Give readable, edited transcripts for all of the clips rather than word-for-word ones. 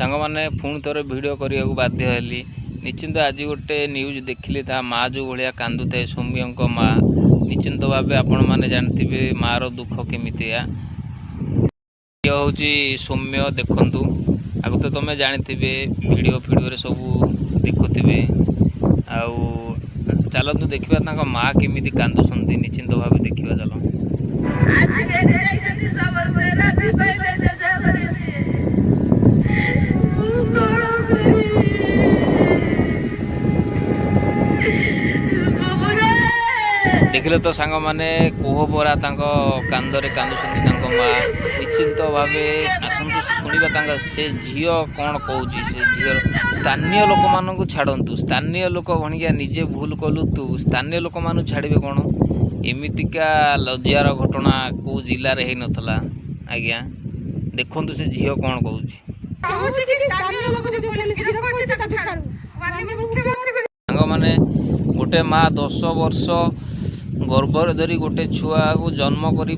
ସାଙ୍ଗମାନେ, ପୁଣି ଥରେ ଭିଡ଼ିଓ କରିବାକୁ ବାଧ୍ୟ ହେଲି। ନିଶ୍ଚିନ୍ତ ଆଜି ଗୋଟେ ନ୍ୟୁଜ୍ ଦେଖିଲି, ତା ମା' ଯେଉଁ ଭଳିଆ କାନ୍ଦୁଥାଏ, ସୌମ୍ୟଙ୍କ ମା'। ନିଶ୍ଚିନ୍ତ ଭାବେ ଆପଣମାନେ ଜାଣିଥିବେ ମା'ର ଦୁଃଖ କେମିତିଆ। ଇଏ ହେଉଛି ସୌମ୍ୟ। ଦେଖନ୍ତୁ, ଆଗ ତ ତୁମେ ଜାଣିଥିବେ, ଭିଡ଼ିଓ ଫିଡ଼ିଓରେ ସବୁ ଦେଖୁଥିବେ। ଆଉ ଚାଲନ୍ତୁ ଦେଖିବା ତାଙ୍କ ମା' କେମିତି କାନ୍ଦୁଛନ୍ତି। ନିଶ୍ଚିନ୍ତ ଭାବେ ଦେଖିବା, ଚାଲ। ଆଜିକାଲି ଯାଇଛନ୍ତି ସମସ୍ତେ, ରାତି ପାଇଲେ ଯେଝା ଘରେ ଯିଏ। ମୁଁ କଣ କରିବି ବାବୁରେ? ଦେଖିଲେ ତ ସାଙ୍ଗମାନେ, କୋହ ଭରା ତାଙ୍କ କାନ୍ଦରେ କାନ୍ଦୁଛନ୍ତି ତାଙ୍କ ମା। ନିଶ୍ଚିନ୍ତ ଭାବେ ଆସନ୍ତୁ ଶୁଣିବା ତାଙ୍କ ସେ ଝିଅ କ'ଣ କହୁଛି। ସେ ଝିଅ ସ୍ଥାନୀୟ ଲୋକମାନଙ୍କୁ ଛାଡ଼ନ୍ତୁ, ସ୍ଥାନୀୟ ଲୋକ ଭଣିକା ନିଜେ ଭୁଲ କଲୁ ତୁ, ସ୍ଥାନୀୟ ଲୋକମାନଙ୍କୁ ଛାଡ଼ିବେ କ'ଣ? ଏମିତିକା ଲଜ୍ଜାର ଘଟଣା କେଉଁ ଜିଲ୍ଲାରେ ହେଇନଥିଲା ଆଜ୍ଞା। ଦେଖନ୍ତୁ ସେ ଝିଅ କ'ଣ କହୁଛି। ଚାହୁଁଛି କି ସ୍ଥାନୀୟ ଲୋକ ଯଦି ପୋଲିସ ଗିରଫ କରୁଛି, ତାକୁ ଛାଡୁ। ମାନ୍ୟ ମୁଖ୍ୟମନ୍ତ୍ରୀ ସାଙ୍ଗମାନେ, ଗୋଟେ ମା 10 ବର୍ଷ ଗର୍ଭରେ ଧରି ଗୋଟେ ଛୁଆକୁ ଜନ୍ମ କରି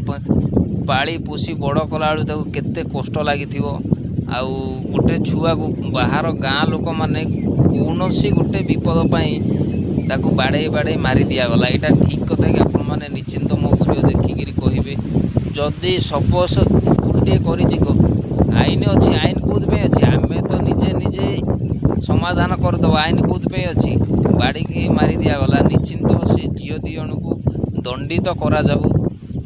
ପାଳି ପୋଷି ବଡ଼ କଲାବେଳକୁ ତାକୁ କେତେ କଷ୍ଟ ଲାଗିଥିବ। ଆଉ ଗୋଟେ ଛୁଆକୁ ବାହାର ଗାଁ ଲୋକମାନେ କୌଣସି ଗୋଟେ ବିପଦ ପାଇଁ ତାକୁ ବାଡ଼େଇ ବାଡ଼େଇ ମାରି ଦିଆଗଲା। ଏଇଟା ଠିକ୍ କଥା କି? ଆପଣମାନେ ନିଶ୍ଚିନ୍ତ ମୋ ଭିଡ଼ିଓ ଦେଖିକିରି କହିବେ। ଯଦି ସପୋଜ ଭୁଲଟିଏ କରିଛି, ଆଇନ ଅଛି। ଆଇନ କେଉଁଥିପାଇଁ ଅଛି? ଆମେ ତ ନିଜେ ନିଜେ ସମାଧାନ କରିଦେବା। ଆଇନ କେଉଁଥିପାଇଁ ଅଛି? ବାଡ଼ିକି ମାରି ଦିଆଗଲା। ନିଶ୍ଚିନ୍ତ ସେ ଝିଅ ଦୁଇ ଜଣକୁ ଦଣ୍ଡିତ କରାଯାଉ।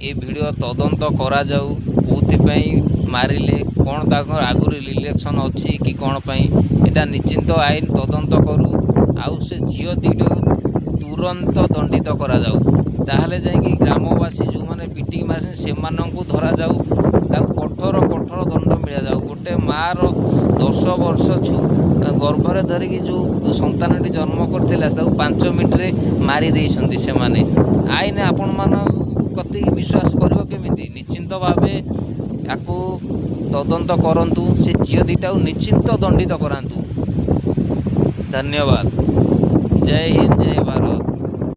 ଏ ଭିଡ଼ିଓ ତଦନ୍ତ କରାଯାଉ, କେଉଁଥିପାଇଁ ମାରିଲେ, କ'ଣ ତାଙ୍କର ଆଗରୁ ରିଲେସନ୍ ଅଛି କି କ'ଣ ପାଇଁ। ଏଇଟା ନିଶ୍ଚିନ୍ତ ଆଇନ ତଦନ୍ତ କରୁ ଆଉ ସେ ଝିଅ ଦୁଇଟାକୁ ତୁରନ୍ତ ଦଣ୍ଡିତ କରାଯାଉ। ତାହେଲେ ଯାଇକି ଗ୍ରାମବାସୀ ଯେଉଁମାନେ ପିଟିକି ମାରିଛନ୍ତି, ସେମାନଙ୍କୁ ଧରାଯାଉ, ତାକୁ କଠୋର କଠୋର ଦଣ୍ଡ ମିଳାଯାଉ। ଗୋଟେ ମାଆର 10 ବର୍ଷ ଗର୍ଭରେ ଧରିକି ଯେଉଁ ସନ୍ତାନଟି ଜନ୍ମ କରିଥିଲା, ତାକୁ 5 ମିନିଟ୍ରେ ମାରି ଦେଇଛନ୍ତି ସେମାନେ। ଆଇନ ଆପଣମାନଙ୍କ କତିକି ବିଶ୍ୱାସ କରିବ କେମିତି? ନିଶ୍ଚିନ୍ତ ଭାବେ ତାକୁ ତଦନ୍ତ କରନ୍ତୁ, ସେ ଝିଅ ଦୁଇଟାକୁ ନିଶ୍ଚିନ୍ତ ଦଣ୍ଡିତ କରାନ୍ତୁ। ଧନ୍ୟବାଦ। ଜୟ ହିନ୍ଦ, ଜୟ ଭାରତ।